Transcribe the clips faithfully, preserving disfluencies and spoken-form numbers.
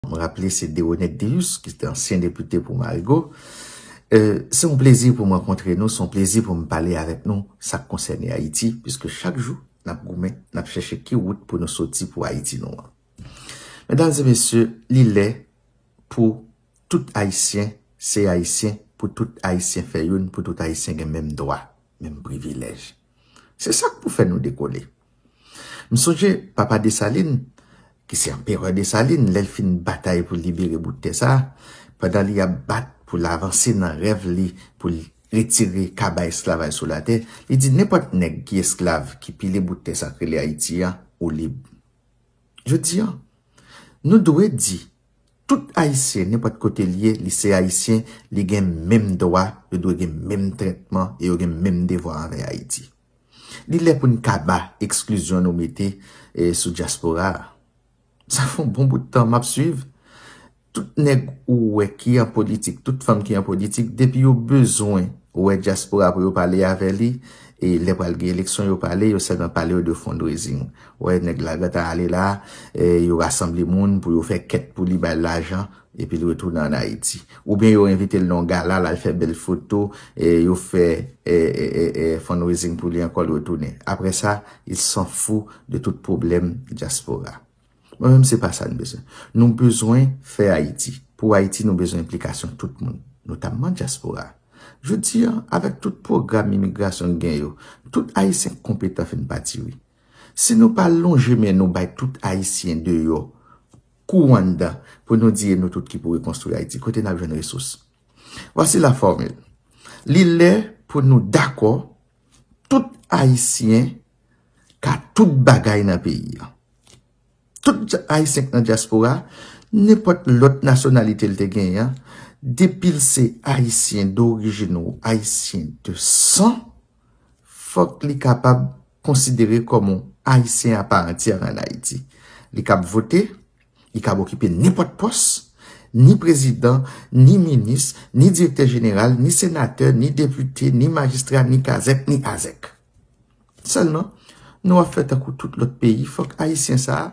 M raple se Deronette Deus, ki te ansyen depite pou Marigot. Euh, se yon plezi pou m rankontre nou, se yon plezi pou m pale avèk nou sa k konsène Ayiti, piske chak jou n ap goumen, n ap chèche ki wout pou nou soti pou Ayiti nou an. Medam e mesye, li lè pou tout Ayisyen se Ayisyen, pou tout Ayisyen fè youn, pou tout Ayisyen gen menm dwa, menm privilèj. Se sa k pou fè nou dekole. M sonje papa Desalin, ki se anperè Desalin, lè l fin batay pou l libere bout tè sa, pandan li ap bat pou l avanse nan rèv li, pou l retire kaba esklavaj sou latè, li di nenpòt nèg ki esklav, ki pile bout tè sa k rele Ayiti an, ou lib. Jodi an, nou dwe di, tout Ayisyen, nenpòt kote l ye, li se Ayisyen, li gen menm dwa, yo dwe gen menm trètman e yo gen menm devwa anvè Ayiti. Li lè pou n kaba eksklizyon nou mete, eh, sou dyaspora a. Sa fè yon bon bout tan m ap swiv. Tout nèg ou wè ki an politik, tout fanm ki an politik, depi yo bezwen wè dyaspora pou yo pale avè li, e lè pral gen eleksyon yo pale, yo sèlman pale yo de fundraising. Wè nèg la gentan ale la, eh, yo rasanble moun pou yo fè kèt pou li, bay l lajan, epi l retounen ann Ayiti. Oubyen yo envite l nan yon gala, l al fè bèl foto, eh, yo fè, eh, eh, eh, eh, fundraising pou li ankò, l retounen. Apre sa, il s'en fout de tout pwoblèm dyaspora. Mwen menm, se pa sa n bezwen. Nou bezwen fè Ayiti. Pou Ayiti, nou bezwen enplikasyon tout moun, notamman dyaspora. Jodi an, avèk tout pwogram imigrasyon n gen yo, tout Ayisyen konpetan fin pati, wi. Si nou pa lonje men nou bay tout Ayisyen deyò, kou anndan, pou nou di e nou tout ki pou rekonstwi Ayiti, kote n ap jwenn resous? Voici la formule. Li lè pou nou dakò, tout Ayisyen ka tout bagay nan peyi an. Tout dya- Ayisyen k nan dyaspora, nenpòt lòt nasyonalite l te genyen an, depi l se Ayisyen dorijin ou Ayisyen de san, fòk li kapab konsidere kòm yon Ayisyen apa antyè ann Ayiti. Li kab vote, li kab okipe nenpòt pòs, ni prezidan, ni minis, ni direktè jeneral, ni senatè, ni depite, ni majistra, ni kazèk, ni azèk. Sèlman, nou ap fè tankou tout lòt peyi, fòk Ayisyen sa a,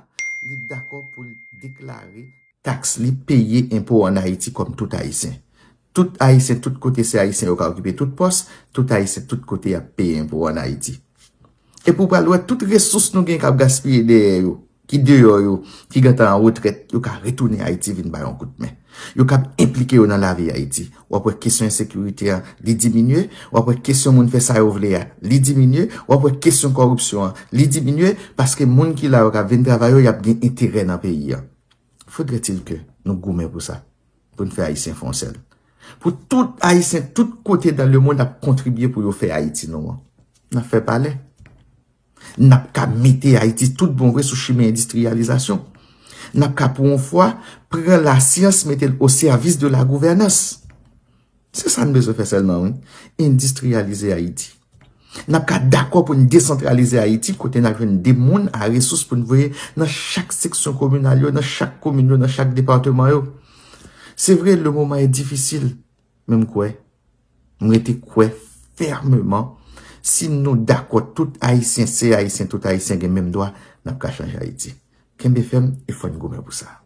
li dakò pou l deklare taks li, peye enpo ann Ayiti kòm tout Ayisyen. Tout Ayisyen, tout kote se Ayisyen yo ka okipe tout pòs, tout Ayisyen, tout kote y ap peye enpo ann Ayiti. Epi w pral wè tout resous nou gen k ap gaspiye dèyè yo, ki deyò yo, ki gentan an retrèt, yo ka retounen Ayiti vin bay yon kout men. Yo kab enplike yo nan lavi Ayiti. W ap wè kesyon ensekirite a, li diminye. W ap wè kesyon moun fè sa yo vle a, li diminye. W ap wè kesyon kòripsyon an, li diminye, paske moun ki la yo k ap vin travay yo, y ap gen enterè nan peyi a. Faudrait-il que nou goumen pou sa, pou n fè Ayisyen fè yon sèl. Pou tout Ayisyen, tout kote dans le monde ap kontribye pou yo fè Ayiti nou an. N ap fè palè. N ap ka mete Ayiti tout bon vre sou chimen endistriyalizasyon. N ap ka, pou yon fwa, pran lasyans, mete l o sèvis de la gouvènans. Se sa n bezwen fè sèlman, wi. Endistriyalize Ayiti. N ap ka dakò pou n desantralize Ayiti, kote n ap jwenn de moun a resous pou n voye nan chak seksyon kominal yo, nan chak komin yo, nan chak depatman yo. Se vre, le moment est difficile, men m kwè, m rete kwè fèmeman, si nou dakò, tout Ayisyen se Ayisyen, tout Ayisyen gen menm dwa, n ap ka chanje Ayiti. Kenbe fèm e fò n goumen pou sa.